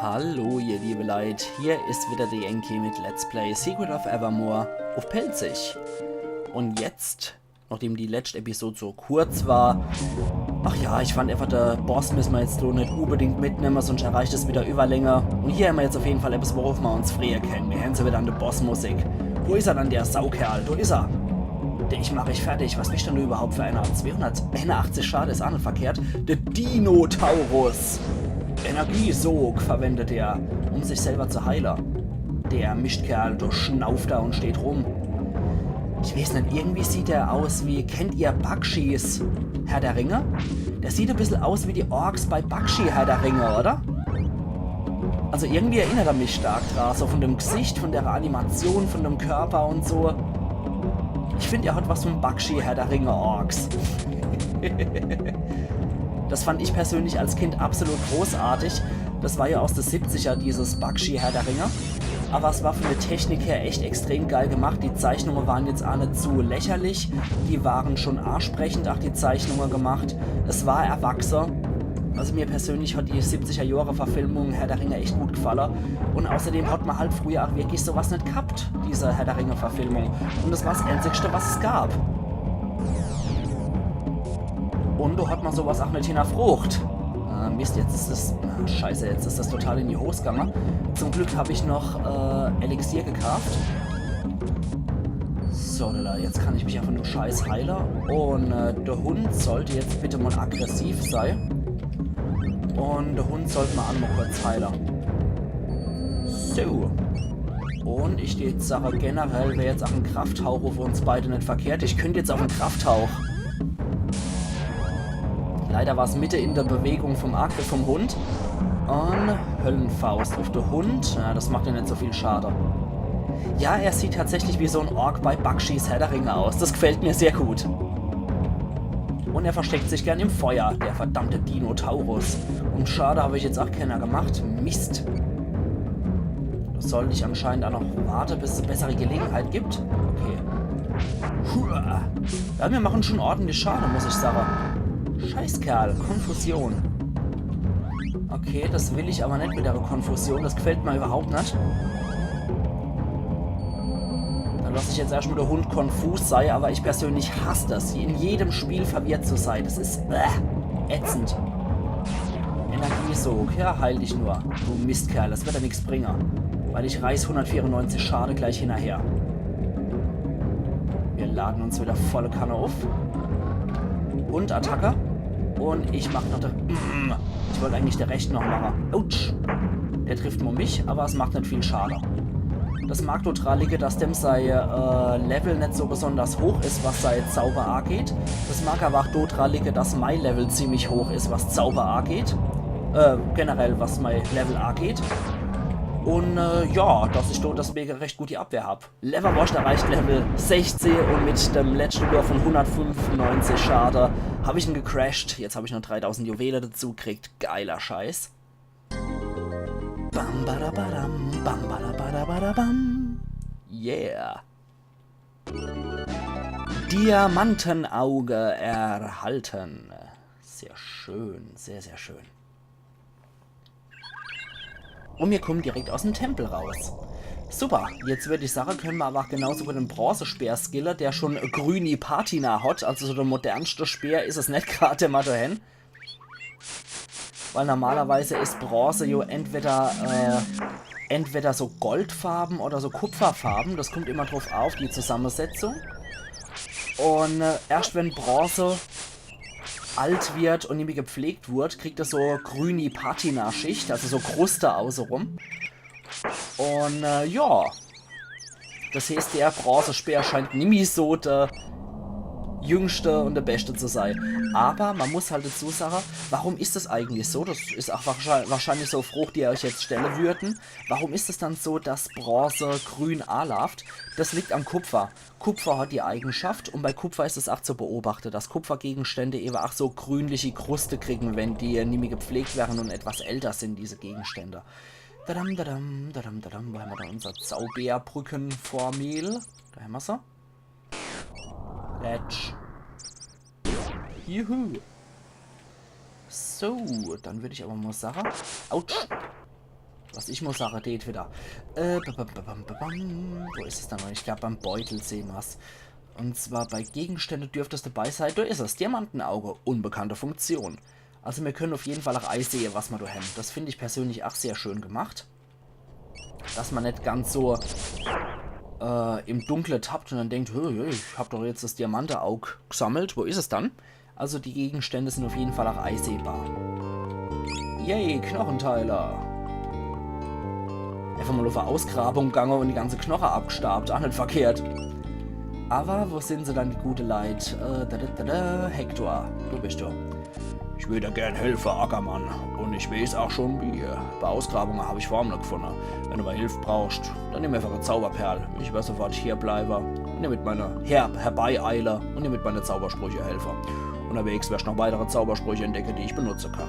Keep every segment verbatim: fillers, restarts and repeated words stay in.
Hallo, ihr liebe Leit, hier is wieder de Yankee mit Let's Play Secret of Evermore uff Pälzisch. Un jetzt, nachdem die letscht Episode so kurz war, ach ja, ich fand einfach, de Boss misse mer jetzt so net unbedingt mitnemme, sunscht erreicht es wieder Überlänge. Un hier hämmer jetzt uff jeden Fall etwas, worauf mer uns freie kenne. Mir hänn se wieder an de Bossmusik. Wo is er dann, der Saukerl? Do is er. Dich mach ich fertig. Was bist denn du überhaupt für einer? Zweihunderteinundachtzig Schade is ach net verkehrt. De Dinotaurus. Energiesog verwendet er, um sich selber zu heile. Der Mischtkerl, do schnauft er un steht rum. Ich weeß net, irgendwie sieht er aus wie, kennt ihr Bakshees Herr der Ringe? Der sieht e bissel aus wie die Orks bei Bakshi Herr der Ringe, oder? Also irgendwie erinnert er mich stark dra, so von dem Gesicht, von der Animation, von dem Körper un so. Ich find, er hat was von Bakshi Herr der Ringe Orks. Das fand ich persönlich als Kind absolut großartig. Das war ja aus de siebziger, dieses Bakshi Herr der Ringe. Aber es war von der Technik her echt extrem geil gemacht. Die Zeichnungen waren jetzt ach net zu lächerlich. Die waren schon ansprechend, ach die Zeichnungen gemacht. Es war erwachse. Also mir persönlich hat die siebziger Jahre Verfilmung Herr der Ringe echt gut gefalle. Un außerdem hat mer halt früher ach wirklich sowas net gehabt, diese Herr der Ringe Verfilmung. Un das war das Einzigste, was es gab. Un do hat mer sowas ach net hinterfrocht. Ah, Mist, jetzt is das, ah, scheiße, jetzt is das total in die Hos gange. Zum Glück hab ich noch äh, Elixier gekauft. So, lala, jetzt kann ich mich ja von dem Scheiß heile. Un äh, de Hund sollt jetzt bitte mal aggressiv sei. Un de Hund sollt mer ach mal kurz heile. So. Un ich dät sage, generell wär jetzt ach en Krafthauch uff uns beide net verkehrt. Ich könnt jetzt ach en Krafthauch. Leider war's mitte in der Bewegung vom Akt, vom Hund. Un Höllenfaust uff de Hund. Ja, das macht ja net so viel Schade. Ja, er sieht tatsächlich wie so en Ork bei Bakshees Herr der Ringe aus. Das gefällt mir sehr gut. Un er versteckt sich gern im Feuer, der verdammte Dinotaurus. Un Schade hab ich jetzt ach kenner gemacht. Mist. Do sollt ich anscheinend ach noch warte, bis es e bessere Gelegenheit gibt. Okay. Hua. Ja, mir machen schon ordentlich Schade, muss ich sage. Scheißkerl, Konfusion. Okay, das will ich aber net mit der Konfusion, das gefällt mir überhaupt net. Dann lass ich jetzt erstmal de Hund konfus sei, aber ich persönlich hasse das, in jedem Spiel verwirrt zu sein. Das is äh, ätzend. Energiesog, ja, heil dich nur, du Mistkerl, das wird ja nix bringen. Weil ich reiß hundertvierundneunzig Schade gleich hinterher. Wir laden uns wieder volle Kanne uff. Und Attacke. Und ich mach noch de, mm, ich wollt eigentlich de rechte noch mache. Autsch. Der trifft nur mich, aber es macht net viel Schade. Das mag do dra liege, dass dem sei äh, Level net so besonders hoch is, was sei Zauber ageht. Das mag aber ach do dra liege, dass mei Level ziemlich hoch is, was Zauber ageht. Äh, generell, was mei Level ageht. Und äh, ja, dass ich do deswege recht gut die Abwehr hab. Leverwurst erreicht Level sechzehn und mit dem letzten Wurf von hundertfünfundneunzig Schade hab ich ihn gecrasht. Jetzt hab ich noch dreitausend Juwele dazu gekriegt. Geiler Scheiß. Bam, bada, badam, bam, bada, bada, bada, bam. Yeah. Diamantenauge erhalten. Sehr schön, sehr, sehr schön. Und mir kommen direkt aus dem Tempel raus. Super, jetzt würd ich sagen, können wir aber auch genauso gut den Bronzespeer skillen, der schon grüni Patina hat, also so der modernste Speer is es net grad, den mer do hen. Weil normalerweise is Bronze jo entweder, äh, entweder so goldfarben oder so kupferfarben. Das kommt immer drauf auf, die Zusammensetzung. Und äh, erst wenn Bronze alt wird und nimmi gepflegt wird, kriegt er so grüni Patina-Schicht, also so Kruste außerum. Und äh, ja. Das heißt, der Bronzespeer scheint nimmi so der Jüngste und der Beste zu sein. Aber man muss halt dazu sagen, warum ist das eigentlich so? Das ist auch wahrscheinlich, wahrscheinlich so e Frage, die ihr euch jetzt stellen würden. Warum ist es dann so, dass Bronze grün anlauft? Das liegt am Kupfer. Kupfer hat die Eigenschaft, und bei Kupfer ist es auch zu beobachten, dass Kupfergegenstände eben auch so grünliche Kruste kriegen, wenn die nimmi gepflegt werden und etwas älter sind, diese Gegenstände. Dadam, dadam, dadam, dadam. Wo haben wir da unser Zaubeerbrückenformel? Da haben wir sie. Letsch. Juhu. So, dann würde ich aber mal sagen. Autsch. Was ich muss sage, geht wieder. Äh, ba, ba, ba, bam, ba, bam. Wo is es dann noch? Ich glaub, beim Beutel sehn mer's. Und zwar bei Gegenstände dürft es dabei sein. Da is es. Diamantenauge. Unbekannte Funktion. Also mir können auf jeden Fall auch eisehe, was mer da haben. Das find ich persönlich auch sehr schön gemacht. Dass mer net ganz so äh, im Dunkle tappt und dann denkt, „Hö, hö, ich hab doch jetzt das Diamanteaug gesammelt, wo is es dann?“ Also die Gegenstände sind auf jeden Fall auch einsehbar. Yay, Knochenteiler. Einfach mal auf eine Ausgrabung gegangen und die ganze Knoche abgestaubt, auch net verkehrt. Aber wo sind sie dann, die gute Leit? Äh, da, da, da, da, Hector, du bist du. Ich würd dir gern helfe, Ackermann. Und ich weiß auch schon wie. Bei Ausgrabungen hab ich Formel gefunden. Wenn du mal Hilfe brauchst, dann nimm einfach eine Zauberperl. Ich werd sofort hier bleiben und dir mit meiner Her herbeieile und dir mit meine Zaubersprüche helfe. Unterwegs wirst du noch weitere Zaubersprüche entdecken, die ich benutzen kann.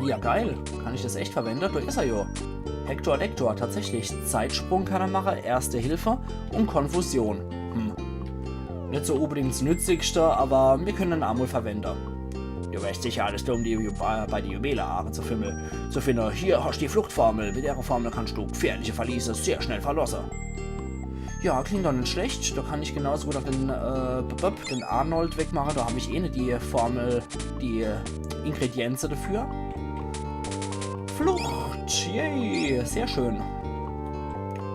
Ja, geil. Kann ich das echt verwenden? Da is er jo. Hector Dektor, tatsächlich. Zeitsprung kann er machen, Erste Hilfe und Konfusion. Hm. Net so unbedingt das Nützlichste, aber mir können ihn einmal verwenden. Du wirst sicher alles tun, um die Ju- bei, bei die Juwele Aare zu fimmeln, zu finden. Hier hast du die Fluchtformel. Mit der Formel kannst du gefährliche Verliese sehr schnell verlassen. Ja, klingt doch net schlecht. Da kann ich genauso gut auch den, äh, b- b- den Arnold wegmachen. Da hab ich eh net die Formel, die Ingredienze dafür. Flucht, yay, sehr schön.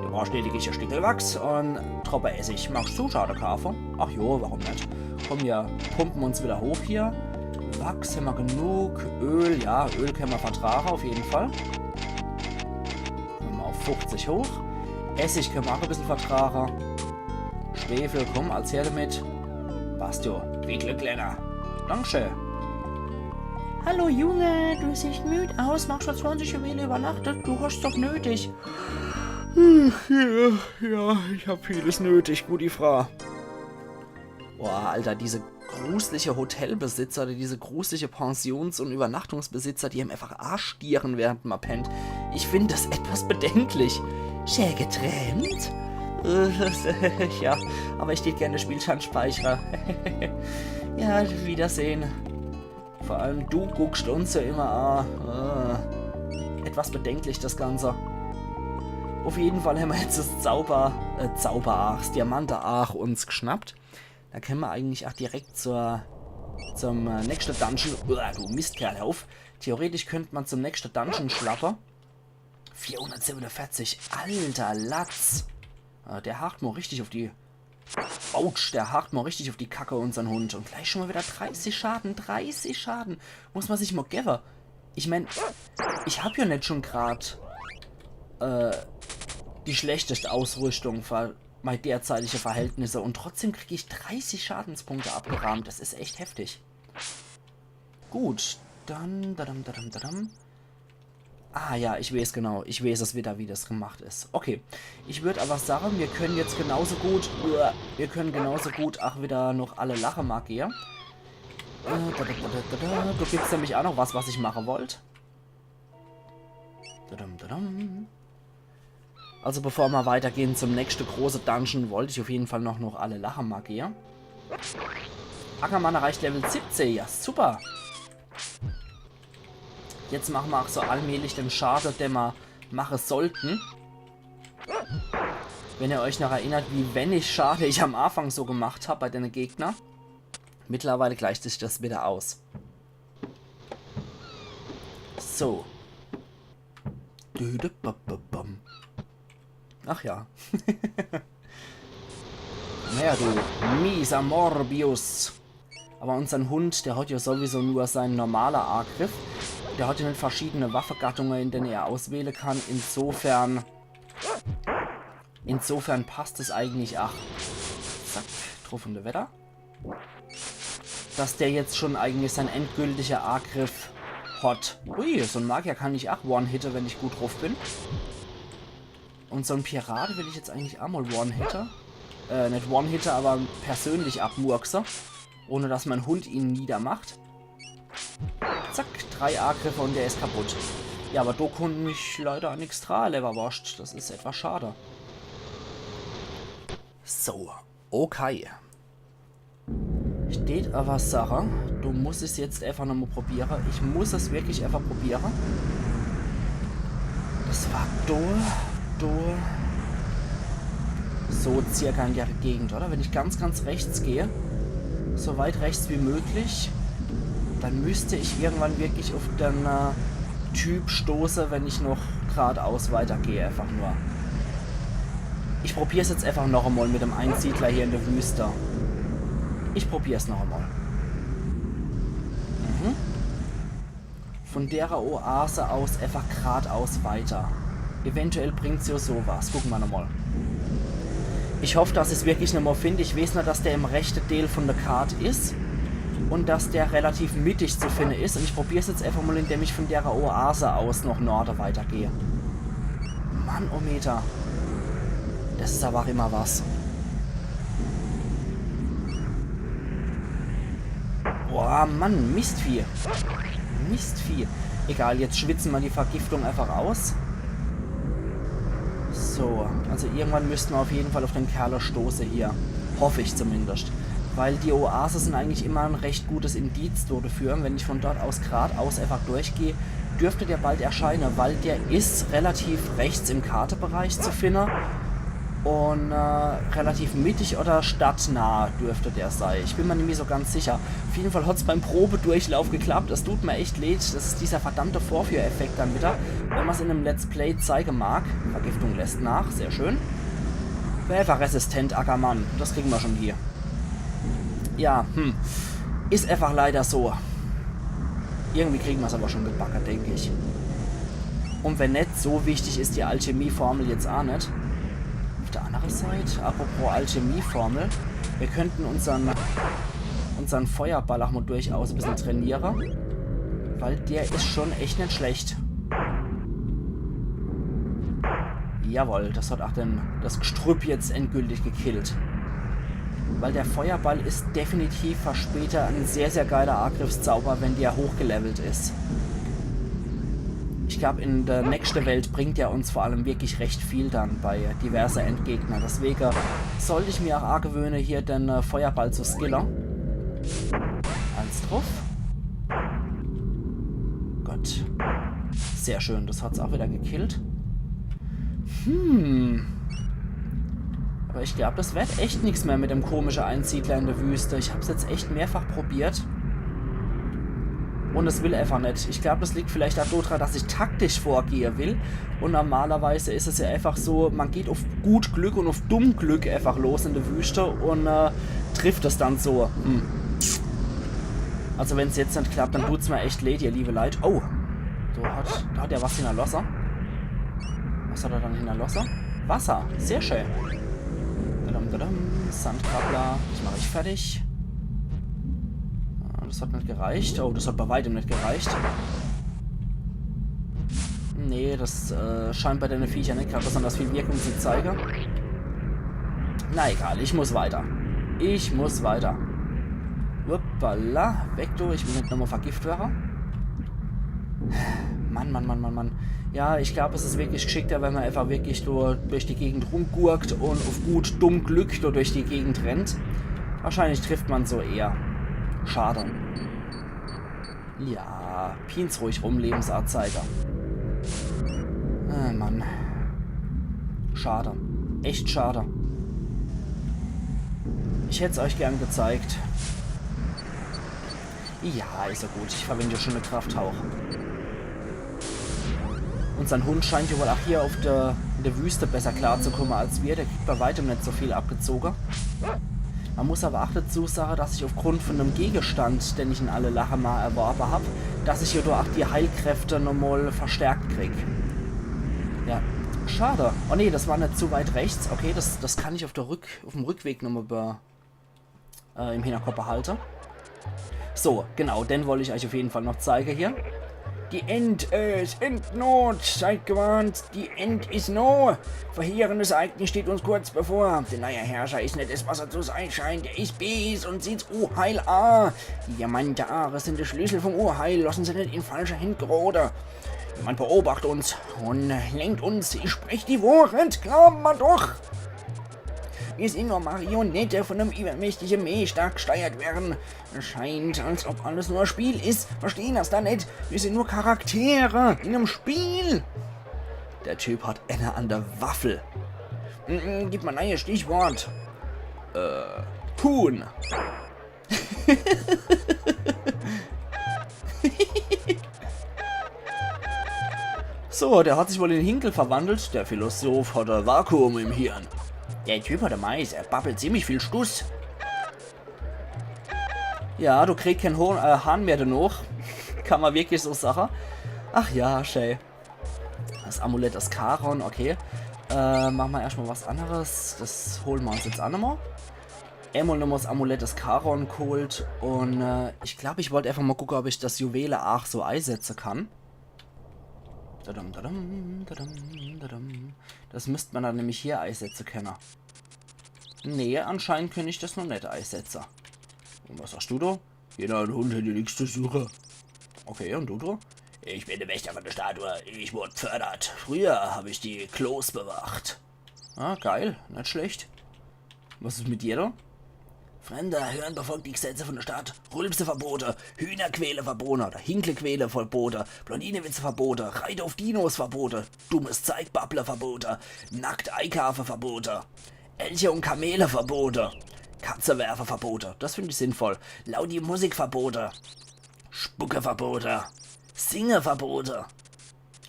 Du brauchst lediglich ein Stückel Wachs und Tropfen Essig. Magst du Schaden kaufen? Ach jo, warum net? Komm, wir pumpen uns wieder hoch hier. Wachs haben wir genug. Öl, ja, Öl können wir vertragen, auf jeden Fall. Gehen wir auf fünfzig hoch. Essig können wir auch ein bisschen vertragen. Schwefel, komm, als her damit. Passt jo. Viel Glück, Kleiner. Dankeschön. Hallo Junge, du siehst müd aus. Machst schon zwanzig Juwele übernachtet? Du hast doch nötig. Ja, ja, ich hab vieles nötig, gute Frau. Boah, Alter, diese grusliche Hotelbesitzer oder diese grusliche Pensions- und Übernachtungsbesitzer, die einem einfach Arsch stieren, während man pennt. Ich finde das etwas bedenklich. Schön geträumt? Äh, ja, aber ich tät gerne Spielstand speichere. Ja, Wiedersehen. Vor allem du guckst uns ja immer an. Äh, etwas bedenklich das Ganze. Auf jeden Fall haben wir jetzt das Zauber, äh, Zauber, ach, das Diamante, ach, uns geschnappt. Da können wir eigentlich auch direkt zur, zum äh, nächsten Dungeon. Uah, du Mistkerl, hör auf. Theoretisch könnte man zum nächsten Dungeon schlappen. Vierhundertsiebenundvierzig, alter Latz. Äh, der haut mir richtig auf die... Autsch, der haut mir richtig auf die Kacke, unsern Hund. Und gleich schon mal wieder dreißig Schaden, dreißig Schaden. Muss man sich mal geben. Ich mein, ich hab ja net schon grad äh, die schlechteste Ausrüstung für meine derzeitige Verhältnisse und trotzdem krieg ich dreißig Schadenspunkte abgerahmt. Das is echt heftig. Gut, dann, dadam, dadam, dadam. Ah ja, ich weiß genau. Ich weiß es wieder, wie das gemacht is. Okay, ich würd aber sagen, wir können jetzt genauso gut, uah, wir können genauso gut auch wieder noch alle Lache markieren. Äh, da, da, da, da, da, da. Da gibt's nämlich auch noch was, was ich machen wollt. Dadam, dadam. Also bevor wir weitergehen zum nächsten großen Dungeon, wollte ich auf jeden Fall noch, noch alle Lache markieren. Ackermann erreicht Level siebzehn, ja super. Jetzt machen wir auch so allmählich den Schaden, den wir machen sollten. Wenn ihr euch noch erinnert, wie wenig Schade ich am Anfang so gemacht hab bei den Gegner. Mittlerweile gleicht sich das wieder aus. So. Dü-dü-ba-ba-bam. Ach ja. Naja, du mieser Morbius. Aber unsern Hund, der hat ja sowieso nur seinen normalen Angriff. Der hat ja net verschiedene Waffegattungen, in denen er auswählen kann. Insofern... Insofern passt es eigentlich. Ach. Zack, drauf und weiter. Dass der jetzt schon eigentlich sein endgültiger Angriff hat. Ui, so en Magier kann ich auch one-hitte, wenn ich gut drauf bin. Und so en Pirat will ich jetzt eigentlich auch mal one-hitte. Äh, net one-hitte, aber persönlich abmurkse. Ohne dass mein Hund ihn niedermacht. Zack, drei Angriffe und der is kaputt. Ja, aber do kunnt mich leider nix dra, Leberwurst. Das is etwas schade. So, okay. Steht aber Sache. Du musst es jetzt einfach nochmal probieren. Ich muss es wirklich einfach probieren. Das war do, do. So circa in der Gegend, oder? Wenn ich ganz, ganz rechts gehe, so weit rechts wie möglich, dann müsste ich irgendwann wirklich auf den äh, Typ stoßen, wenn ich noch geradeaus weitergehe, einfach nur. Ich probier's jetzt einfach noch einmal mit dem Einsiedler hier in der Wüste. Ich probier's noch einmal. Mhm. Von der Oase aus einfach geradeaus weiter. Eventuell bringt's ja sowas. Gucken wir nochmal. Ich hoffe, dass ich's wirklich nochmal finde. Ich weiß nur, dass der im rechten Teil von der Karte ist und dass der relativ mittig zu finden ist. Und ich probier's jetzt einfach mal, indem ich von der Oase aus noch Norden weitergehe. Mann, oh Meter. Das ist aber auch immer was. Boah, Mann, Mistvieh. Mistvieh. Egal, jetzt schwitzen wir die Vergiftung einfach aus. So, also irgendwann müssten wir auf jeden Fall auf den Kerl stoßen hier. Hoffe ich zumindest. Weil die Oase sind eigentlich immer ein recht gutes Indiz dafür. Und wenn ich von dort aus geradeaus einfach durchgehe, dürfte der bald erscheinen, weil der ist relativ rechts im Kartebereich zu finden. Und äh, relativ mittig oder stadtnah dürfte der sein. Ich bin mir nicht mehr so ganz sicher. Auf jeden Fall hat's beim Probedurchlauf geklappt. Es tut mir echt leid. Das ist dieser verdammte Vorführeffekt dann wieder. Wenn man's in einem Let's Play zeigen mag. Vergiftung lässt nach. Sehr schön. Werferresistent, Ackermann. Das kriegen wir schon hier. Ja, hm. Ist einfach leider so. Irgendwie kriegen wir's aber schon gebacken, denke ich. Und wenn nicht, so wichtig ist die Alchemieformel jetzt auch nicht. Auf der anderen Seite, apropos Alchemieformel, wir könnten unseren, unseren Feuerball auch mal durchaus ein bisschen trainieren. Weil der ist schon echt nicht schlecht. Jawohl, das hat auch den, das Gestrüpp jetzt endgültig gekillt. Weil der Feuerball ist definitiv für später ein sehr, sehr geiler Angriffszauber, wenn der hochgelevelt ist. Ich glaube, in der nächsten Welt bringt er uns vor allem wirklich recht viel dann bei diverse Endgegner. Deswegen sollte ich mir auch angewöhnen, hier den äh, Feuerball zu skillen. Eins drauf. Gott. Sehr schön, das hat's auch wieder gekillt. Hm. Aber ich glaube, das wird echt nichts mehr mit dem komischen Einsiedler in der Wüste. Ich habe es jetzt echt mehrfach probiert. Und es will einfach nicht. Ich glaube, das liegt vielleicht auch daran, dass ich taktisch vorgehen will. Und normalerweise ist es ja einfach so, man geht auf gut Glück und auf dumm Glück einfach los in der Wüste und äh, trifft es dann so. Hm. Also wenn es jetzt nicht klappt, dann tut's mir echt leid, ihr liebe Leute. Oh, da hat, da hat er was hinterlassen. Was hat er dann hinterlassen? Wasser, sehr schön. Dadam, dadam. Sandkrabbler, das mache ich fertig. Ah, das hat nicht gereicht. Oh, das hat bei weitem nicht gereicht. Nee, das äh, scheint bei den Viecher nicht gerade besonders viel Wirkung zu zeigen. Na egal, ich muss weiter. Ich muss weiter. Uppala, weg du, ich will nicht nochmal vergift werden. Mann, Mann, Mann, Mann, Mann. Ja, ich glaube, es ist wirklich geschickter, wenn man einfach wirklich nur durch die Gegend rumgurkt und auf gut dumm Glück nur durch die Gegend rennt. Wahrscheinlich trifft man so eher. Schade. Ja, piens ruhig rum, Lebensanzeiger. Ah, Mann. Schade. Echt schade. Ich hätt's euch gern gezeigt. Ja, ist ja gut. Ich verwende schon eine Krafthauch. Unseren Hund scheint ja wohl auch hier auf der, in der Wüste besser klarzukommen als wir. Der kriegt bei weitem nicht so viel abgezogen. Man muss aber auch dazu sagen, dass ich aufgrund von dem Gegenstand, den ich in alle Lache mal erworben habe, dass ich hier doch auch die Heilkräfte nochmal verstärkt krieg. Ja, schade. Oh nee, das war nicht zu weit rechts. Okay, das, das kann ich auf, der Rück-, auf dem Rückweg nochmal be-, äh, im Hinterkopf behalten. So, genau, den wollte ich euch auf jeden Fall noch zeigen hier. Die End, äh, es Endnot, seid gewarnt, die End is no. Verheerendes Ereignis steht uns kurz bevor. Der neue Herrscher is net das, was er zu sein scheint. Er is bees und sieht's Unheil a. Die Diamante Aare sind der Schlüssel vom Unheil. Lassen se net in falsche Händ gerode. Jemand beobacht uns und lenkt uns. Ich sprech die Wahrheit, glaub mer doch. Wir sind nur Marionette von einem übermächtigen Meester gesteuert werden. Es scheint, als ob alles nur ein Spiel ist. Verstehen das da nicht? Wir sind nur Charaktere in einem Spiel. Der Typ hat ääner an de Waffel. Mm, mm, gib mol e neies Stichwort. Äh, Huhn. So, der hat sich wohl in Hinkel verwandelt. Der Philosoph hat e Vakuum im Hirn. Der Typ hat e Mais, er babbelt ziemlich viel Stuss. Ja, do kräht kän Hahn, äh, Hahn mehr danoch. Kann ma wirklich so sache. Ach ja, schee. Das Amulett is Charon, okay. Äh, mache ma erscht mol was anneres. Das hole ma uns jetzt aa nochmol. Emol nochmol das Amulett is Charon geholt. Un, äh, ich glaab, ich wollt äfach mol gucke, ob ich das Juwele aach so eisetze kann. Dadam, dadam, dadam, dadam. Das müsst ma dann nämlich hier eisetze kenne. Nee, anscheinend könnt ich das noch net eisetze. Un was sagst du do? Jeder Hund hätt nix zu suche. Okay, un du do? Ich bin de Wächter von de Statue. Ich wurd befördert. Früher hab ich die Klos bewacht. Ah, geil. Net schlecht. Was is mit dir do? Fremder, hören, befolgt die Gesetze von der Stadt. Rülpse verbote, Hühner quäle verbote, oder Hinkle quäle verbote, Blondinewitze verbote, Reite uff Dinos verbote, dummes Zeig babble verbote, nackt eikaafe verbote, Elche un Kamele verbote, Katze werfe verbote, das find ich sinnvoll, laudi Musik verbote, Spucke verbote, Singe verbote,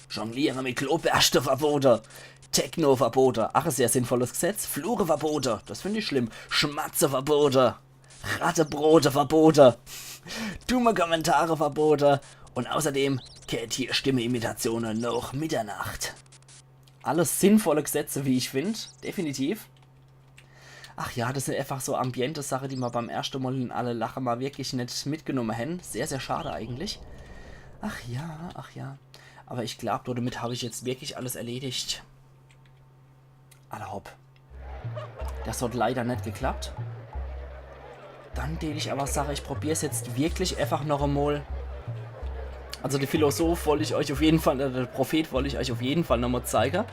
Jongliere mit Kloberschte verbote, Techno verbote, ach, e sehr sinnvolles Gesetz, Fluche verbote, das find ich schlimm, Schmatze verbote, Rattebrote verbote, dumme Kommentare verbote un außerdem gheert hier Stimme-Imitatione noch Mitternacht. Alles sinnvolle Gesetze, wie ich find, definitiv. Ach ja, das sin äfach so Ambiente-Sache, die ma beim erschte Mol in Alle Lache ma wirklich net mitgenomme hän. Sehr, sehr schade eigentlich. Ach ja, ach ja. Aber ich glaab, damit hab ich jetzt wirklich alles erledigt. Alla hopp. Das hat leider net geklappt. Dann dät ich aber sache, ich probier's jetzt wirklich äfach noch emol. Also de Philosoph wollt ich euch auf jeden Fall, äh, de Prophet wollt ich euch auf jeden Fall nochmol zeige.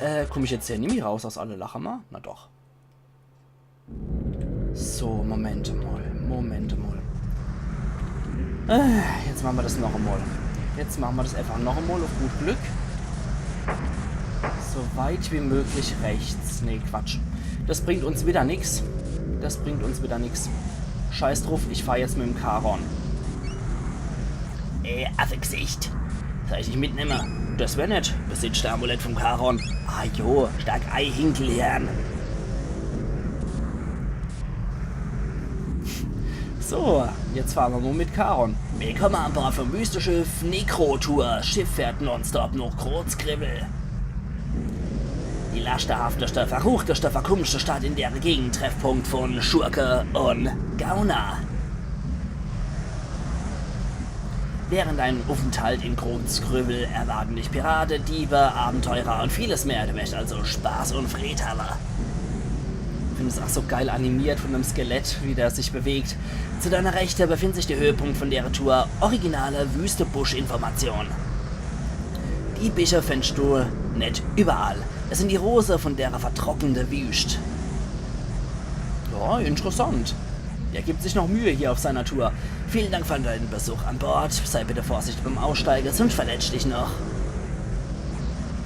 Äh, komm ich jetzt hier nimmi raus aus Alle Lache ma? Na doch. So, Moment mol, Moment mol. Äh, jetzt mache ma das noch emol. Jetzt mache ma das äfach noch emol auf gut Glück. So weit wie möglich rechts. Nee, Quatsch. Das bringt uns wieder nix. Das bringt uns wieder nix. Scheiß druff, ich fahr jetzt mit'm Charon. Ey, Affegesicht. Soll ich dich mitnemme? Das wär nett. Besitzt du Amulett vom Charon? Ah jo, steig ei, Hinkelhirn. So, jetzt fahre ma mol mit Charon. Willkomme an Bord vom Wüsteschiff Nekrotur. Schiff fährt nonstop noch Krotzgribbel. Die lasterhafteste, verruchteste, verkummste Stadt in der Gegend, Treffpunkt von Schurke un Gauner. Während deinem Aufenthalt in Krotzgribbel erwarten dich Pirate, Diebe, Abenteurer und vieles mehr. Du möchtest also Spaß und Freud haben. Ich find es auch so geil animiert von dem Skelett, wie der sich bewegt. Zu deiner Rechte befindet sich der Höhepunkt von der Tour, originale Wüste-Busch-Information. Die Büsche findest du net überall. Es sind die Rose von der vertrocknete Wüst. Ja, interessant. Der gibt sich noch Mühe hier auf seiner Tour. Vielen Dank für deinen Besuch an Bord. Sei bitte vorsichtig beim Aussteigen, sonst verletzt dich noch.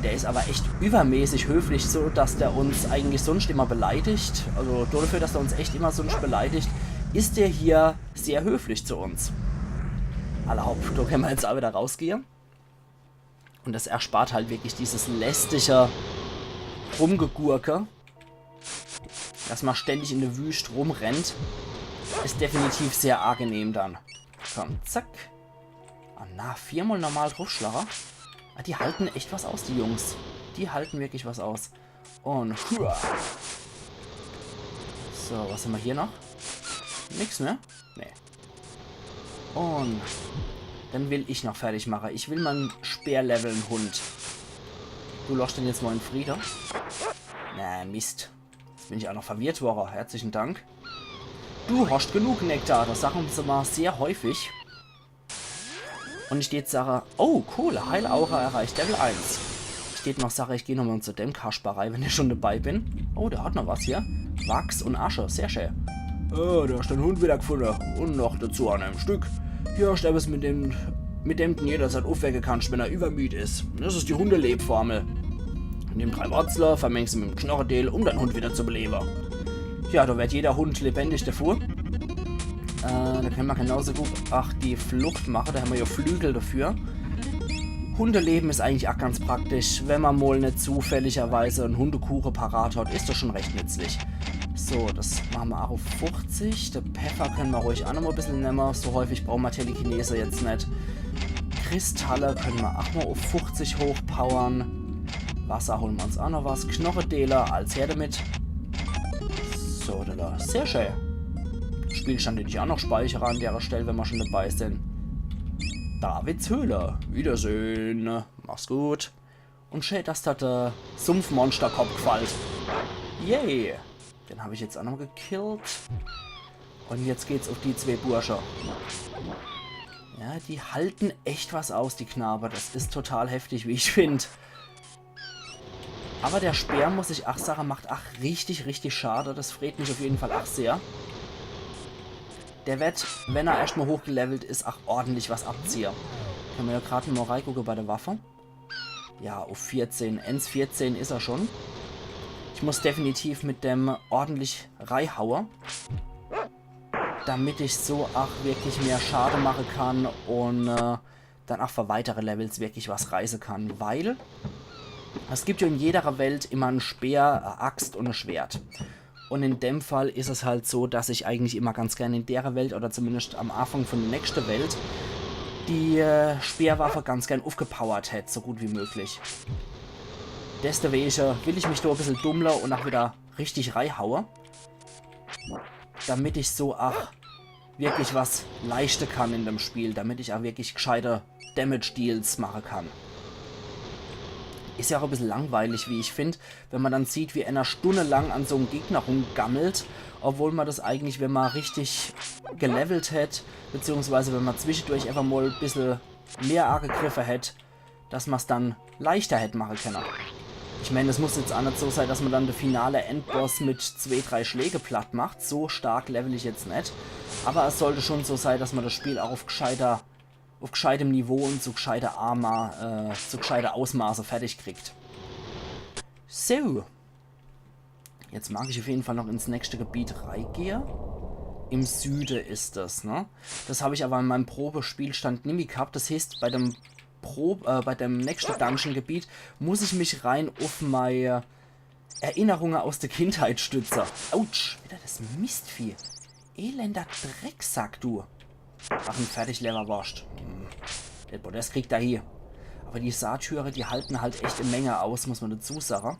Der is aber echt übermäßig höflich, so dass der uns eigentlich sonst immer beleidigt. Also dafür, dass er uns echt immer sonst beleidigt, is der hier sehr höflich zu uns. Alla hopp, do könne ma jetzt auch wieder rausgehe. Und das erspart halt wirklich dieses lästige Rumgegurke. Dass ma ständig in der Wüst rumrennt, is definitiv sehr angenehm dann. Komm, zack. Ah, na, viermal normal druffschlage. Ah, die halten echt was aus, die Jungs. Die halten wirklich was aus. Und hua. So, was hawwe ma hier noch? Nix mehr? Nee. Und dann will ich noch fertig mache. Ich will mein Speer leveln, Hund. Du losscht den jetzt mol in Friede. Na, Mist. Jetzt bin ich auch noch verwirrt worre. Herzlichen Dank. Du hast genug Nektar. Das sagen sie mal sehr häufig. Und ich dät sache, oh cool, Heilaura erreicht Level eins. Ich dät noch sache, ich geh nochmal zu dem Kasper rei, wenn ich schon dabei bin. Oh, der hat noch was hier. Wachs und Asche, sehr schön. Oh, du hast den Hund wieder gefunden. Und noch dazu an einem Stück. Hier hast du etwas, mit dem mit dem du en jederzeit uffwecke kannst, wenn er iwwermüd is. Das is die Hundelebformel. Nimm drei Worzle, vermeng se mit'm Knochedeel, um dein Hund wieder zu belewe. Ja, do werd jeder Hund lebendig davor. Äh, do kenne mer genauso gut, ach, die Flucht mache, do hämmer jo Flügel dafür. Hundeleben is eigentlich ach ganz praktisch, wenn mer mol net zufälligerweise en Hundekuche parat hat, is das schon recht nützlich. So, das mache mer ach uff fuchzig. De Peffer kenne mer ruhig ach nochmol e bissel nemme. So häufig brauche mer Telekinese jetzt net. Kristalle kenne mer ach mol uff fuchzig hochpowern. Wasser hole mer uns ach noch was. Knochedeele, als her damit. So, do, do. Sehr schön. Spielstand, den ich ach noch speichere an dere Stell, wenn mer schon dabei sin. Davids Höhle. Wiedersehen. Mach's gut. Und schön, dass do de Sumpfmonsterkopp gfallt. Yay. Den hab ich jetzt ach noch gekillt. Und jetzt geht's uff die zwee Bursche. Ja, die halten echt was aus, die Knabe. Das is total heftig, wie ich find. Aber der Speer, muss ich ach sage, macht ach richtig, richtig Schade. Das freet mich uff jeden Fall ach sehr. Der werd, wenn er erscht mol hochgelevelt is, ach ordentlich was abziehe. Kenne mer jo grad mol reigucke bei de Waffe. Ja, uff vierzehn. Ens vierzehn is er schon. Ich muss definitiv mit dem ordentlich reihaue, damit ich so ach wirklich mehr Schade mache kann und äh, dann ach für weitere Levels wirklich was reiße kann, weil es gibt jo in jedere Welt immer en Speer, e Axt und e Schwert. Und in dem Fall is es halt so, dass ich eigentlich immer ganz gern in dere Welt oder zumindest am Anfang von der nächsten Welt die äh, Speerwaffe ganz gern uffgepowert hätt, so gut wie möglich. Deswege will ich mich do e bissel dummle und ach wieder richtig reihaue, damit ich so ach wirklich was leiste kann in dem Spiel, damit ich ach wirklich gscheite Damage-Deals mache kann. Is ja ach e bissel langweilig, wie ich find, wenn mer dann sieht, wie ener stundelang an so'm Gegner rumgammelt, obwohl mer das eigentlich, wenn mer richtig gelevelt hätt, beziehungsweise wenn mer zwischendurch einfach mol e bissel mehr agegriffe hätt, dass mer's dann leichter hätt mache kenne. Ich mein, es muss jetzt ach net so sei, dass mer dann de finale Endboss mit zwee, drei Schläge platt macht. So stark level ich jetzt net. Aber es sollte schon so sei, dass mer das Spiel ach uff gscheiter, uff gscheitem Niveau und zu gscheiter Arma, äh, zu gscheiter Ausmaße fertig kriegt. So. Jetzt mag ich uff jeden Fall noch ins nächste Gebiet reigehe. Im Süde is es, ne? Das hab ich aber in meinem Probespielstand nimmi gehabt. Das heißt, bei dem Prob-, äh, bei dem nächste Dungeon-Gebiet muss ich mich rein uff mei Erinnerunge aus der Kindheit stütze. Autsch, wieder das Mistvieh. Elender Drecksack, du. Ach, en Fertiglevverworscht. Hm. Der Podest kriegt er hie. Aber die Satyre, die halten halt echt e Menge aus, muss mer dazu sage.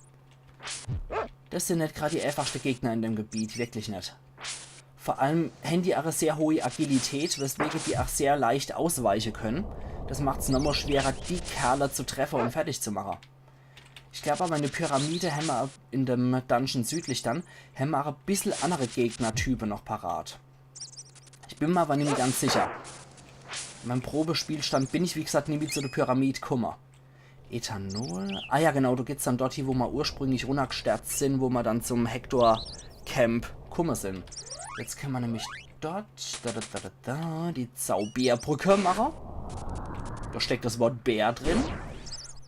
Das sin net grad die einfachste Gegner in dem Gebiet, wirklich net. Vor allem hän die ach e sehr hohe Agilität, weswege die ach sehr leicht ausweiche können. Das macht's nochmol schwerer, die Kerle zu treffe und fertig zu mache. Ich glaub aber, in der Pyramide hämmer in dem Dungeon südlich dann, hämmer ach e bissel annere Gegnertype noch parat. Ich bin mer aber nimmi ganz sicher. In meinem Probespielstand bin ich, wie gesagt, nimmi zu der Pyramid kumme. Ethanol. Ah ja, genau, do geht's dann dort hie, wo mer ursprünglich runnergsterzt sin, wo mer dann zum Hector-Camp kumme sin. Jetzt kenne mer nämlich dort, da, da, da, da, da, die Zaubeerbrücke mache. Do steckt das Wort Bär drin.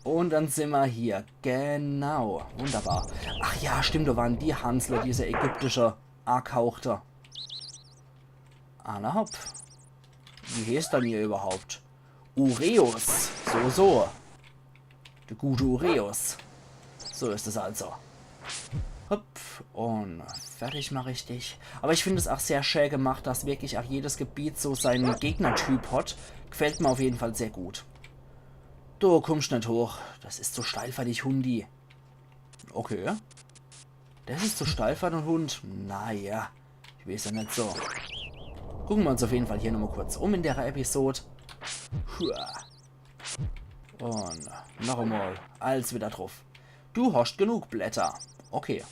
Und dann sin mer hier. Genau. Wunderbar. Ach ja, stimmt, do waren die Hansler, diese ägyptische Akauchte. Alla hopp. Wie heeßt dann hier überhaupt? Ureus. So, so. Der gute Ureus. So is es also. Hopp. Und fertig mach ich dich. Aber ich find es ach sehr schä gemacht, dass wirklich ach jedes Gebiet so seinen Gegnertyp hat. Gefällt mir auf jeden Fall sehr gut. Du kummst net hoch. Das is zu steil für dich, Hundi. Okay. Das is zu steil für den Hund. Naja, ich weiß ja net so. Gucke mer uns auf jeden Fall hier nochmal kurz um in der Episode. Hua. Und noch einmal. Alles wieder drauf. Du hast genug Blätter. Okay.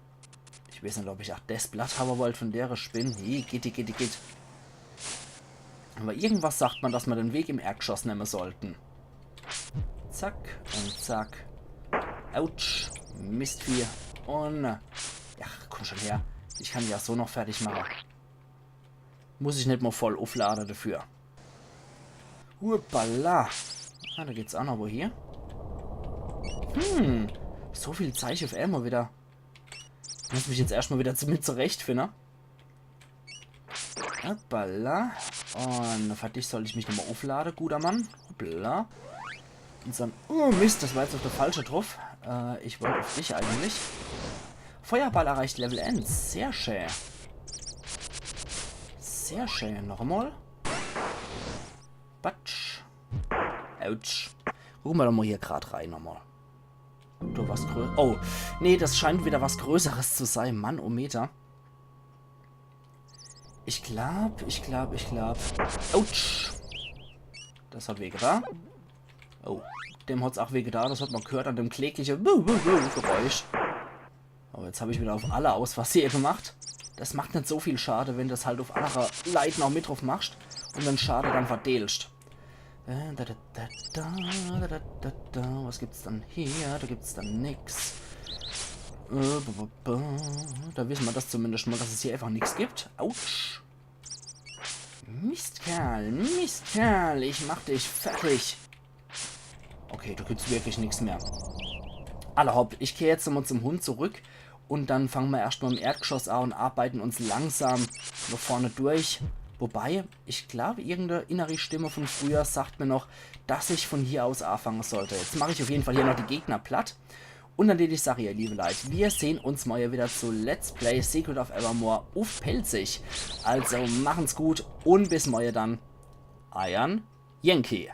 Ich weiß net, ob ich ach das Blatt habe wollt von der Spinn. Hey, geht, geht, geht. Aber irgendwas sagt mer, dass mer den Weg im Erdgeschoss nemme sollten. Zack und zack. Autsch. Mistvieh. Und, ja, komm schon her. Ich kann die ja so noch fertig mache. Muss ich net mal voll ufflade dafür. Hoppala. Ah, do geht's aa noch wo hie. Hm, so viel Zeich uff emol widder. Muss mich jetzt erscht mol widder zu-, mit zurechtfinne. Hoppala. Un für dich soll ich mich nochmol ufflade, guder Mann. Hoppala. Un dann, oh Mist, des war jetzt uff de falsche druff. Äh, ich wollt uff dich eigentlich. Feuerball erreicht Level eens. Sehr schää. Sehr schää. Nochemol. Batsch. Autsch. Gucke mer doch mol hier grad rei nochmol. Do was Grö-, oh. Nee, des scheint widder was Größeres zu sei. Mann, oh Meter. Ich glaab, ich glaab, ich glaab. Autsch. Des hot weh gedaa. Oh, dem hot's aa weh gedaa. Des hot mer gehört an dem klägliche Wuh, Wuh, Wuh Geräusch. Oh, jetzt hab ich widder uff alle aus Versehe gemacht. Des macht net so viel Schade, wenn du's halt uff annere Leit noch mit druff machscht un de Schade dann verdeelscht. Äh, da, da, da, da. Was gibt's dann hier? Do gibt's dann nix. Äh, bu, bu, bu. Do wisse mer des zumindescht mol, dass es hier äfach nix gibt. Autsch. Mistkerl, Mistkerl, ich mach dich fertig. Okay, do gibt's wirklich nix mehr. Alla hopp, ich kehr jetzt nochmol zum Hund zurück un dann fange mer erscht mol im Erdgeschoss aa un arbeite uns langsam no vorne durch. Wobei, ich glaab, irgend e inneri Stimme vun früher sagt mer noch, dass ich vun hier aus aafange sollt. Jetzt mach ich uff jeden Fall hier noch die Gegner platt. Un dann deet ich sage, ihr liewe Leit, mir sehn uns morje widder zu Let's Play Secret of Evermore uff Pälzisch. Also machen's gut un bis morje dann. Eiern Yankee.